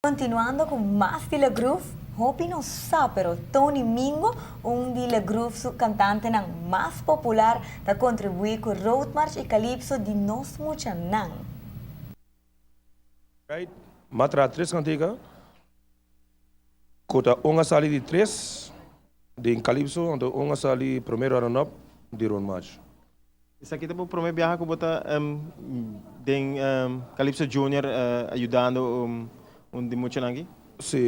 Continuando cu mas di La Groove, hopi no sa pero Tony Mingo, un di La Groove su cantantenan mas popular, ta contribui cu Roadmarch y Calypso di nos muchanan. Right, m'a traha tres cantica cu ta un a sali di tres den Calypso anto un a sali prome runner up di Roadmarch. Esaki ta bo prome biaha ku bo ta den Calypso Junior ayudando un di muchanan aki? Si,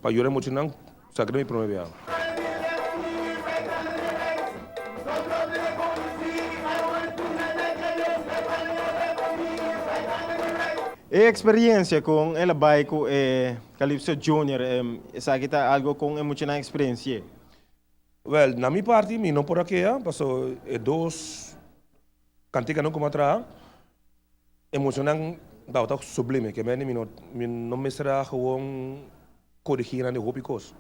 pa yuda e muchanan esaki ta mi prome biaha. E experiencia con el a bai cu e Calypso Junior esaki ta algo con e muchanan experienci'e? Wel, na mi parti mi no por a kea, paso e dos kantikanan ku mi a traha, emoshonnan tabata sublime, ke mende mi no mi no mester a gewoon korigí nan den hopi kos.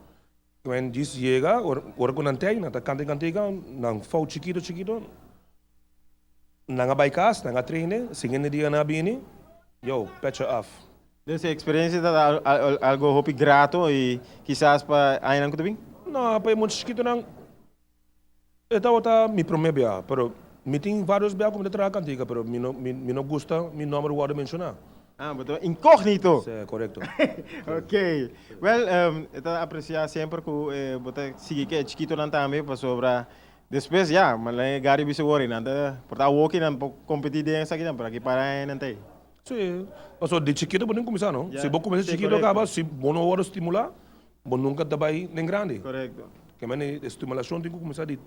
Ke men djis yega, ora ora ku nan tei, nan ta kanta e kantika, nan fout chikito chikito, nan a bai kas, nan a traine, siguiente dia nan a bini, yow, pètje af. Dus e experiencia ta algo hopi grato y kisas pa añanan cu ta bin? No, pa e mucha chikitonan e tabata mi prome bia, pero mi tin varios bia cu mi ta traha cantica, pero mi no mi no gusta mi nomber wordo menciona. Ah, bo ta incognito! Si, corecto. Ok, well, e ta aprecia semper cu bo ta sigui cu e chikitonan tambe pasobra despues ya, manera Gary bisa wor, nan ta por ta awoki nan por competi den esakinan, pero aki para aña nan ta ey. Sí, pasobra di chikito bo tin kuminsá, no? Si bo kuminsá chikito kaba, si bo no wòrdu stimulá, bo nunka ta bai den grandi. Korekto. Ke manera e stimulashon tin ku kuminsá di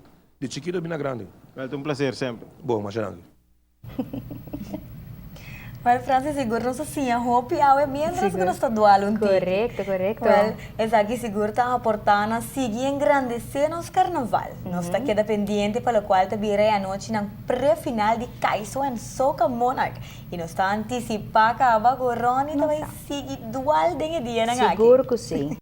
chikito bini na grandi. Wèl, ta un plaser semper. Bon, masha danki. Wèl, Francis, sigur nos a siña hopi awe miéntras ku nos ta dual un tiki. Korekto, korekto. Wèl, esaki sigur ta aportá na sigui engrandesé nos karnaval. Nos ta keda pendiente pa lokual ta bira e anochinan pre-final di Kaiso en Soca Monarch. Y nos ta anticipa caba cu Ronnie ta bay sigui dual den e dianan aki. Sigur cu si.